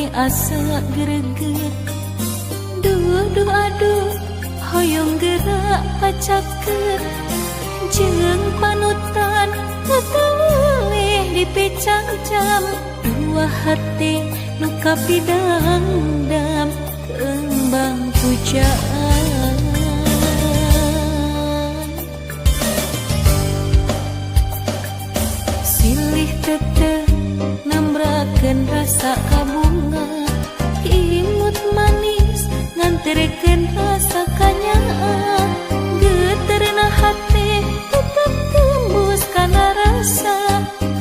Asa greget duh duh aduh hoyong gerak pacaket jeung panutan teu dipicangcam dua hati nu kapidangdam kembang pujaan silih teteh nambrakeun rasa kabunga imut manis nganterkeun rasa kanyaah geterna hate tetep tembus kana rasa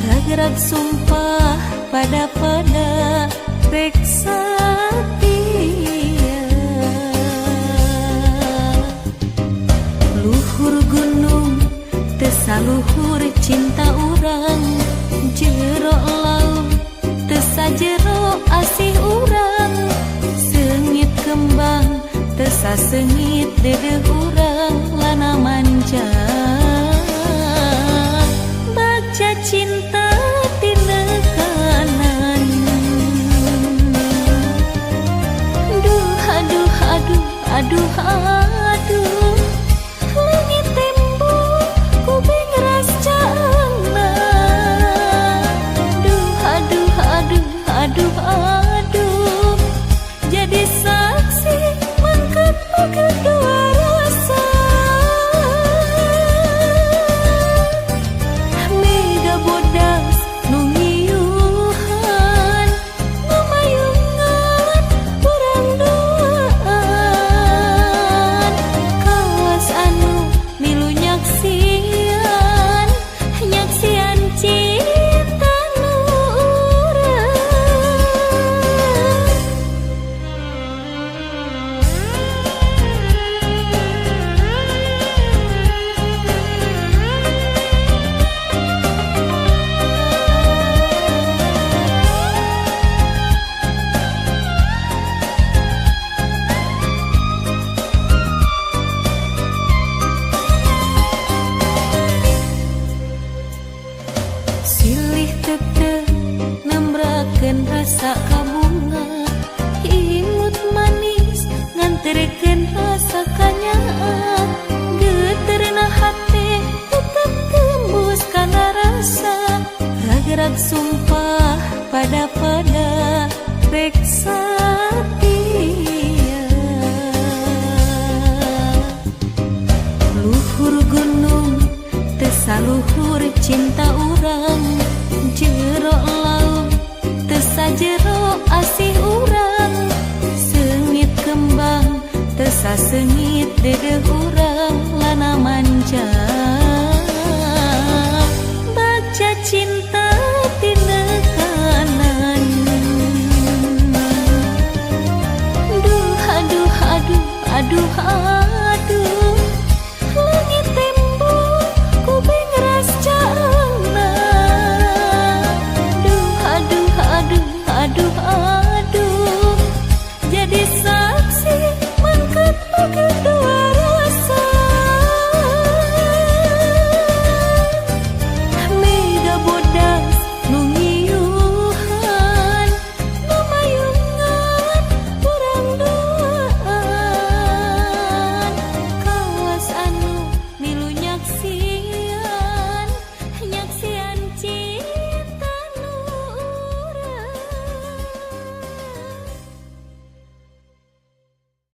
ragrag sumpah pada pada rek satia luhur gunung teu saluhur cinta urang jero laut teu sajero asih urang seungit kembang teu saseungit dedeuh urang lana manja baca cinta tinekanan duh aduh aduh aduh aduh leungit tembok kuping ras caangna duh aduh aduh aduh aduh jadi saksi mangkat kedua rasa mega bodas nu ngiuhan ngamayungan urang duaan kawas anu milu nyaksian nyaksian cinta nu urang. Silih teteh nambrakeun rasa kabunga imut manis nganterkeun rasa kanyaah geterna hate tetep tembus kana rasa ragrag sumpah pada pada rek satia luhur gunung teu saluhur cinta urang jero laut teu sajero asih urang seungit kembang teu saseungit dedeuh urang lana manja baca cinta tinekanan duh aduh aduh aduh.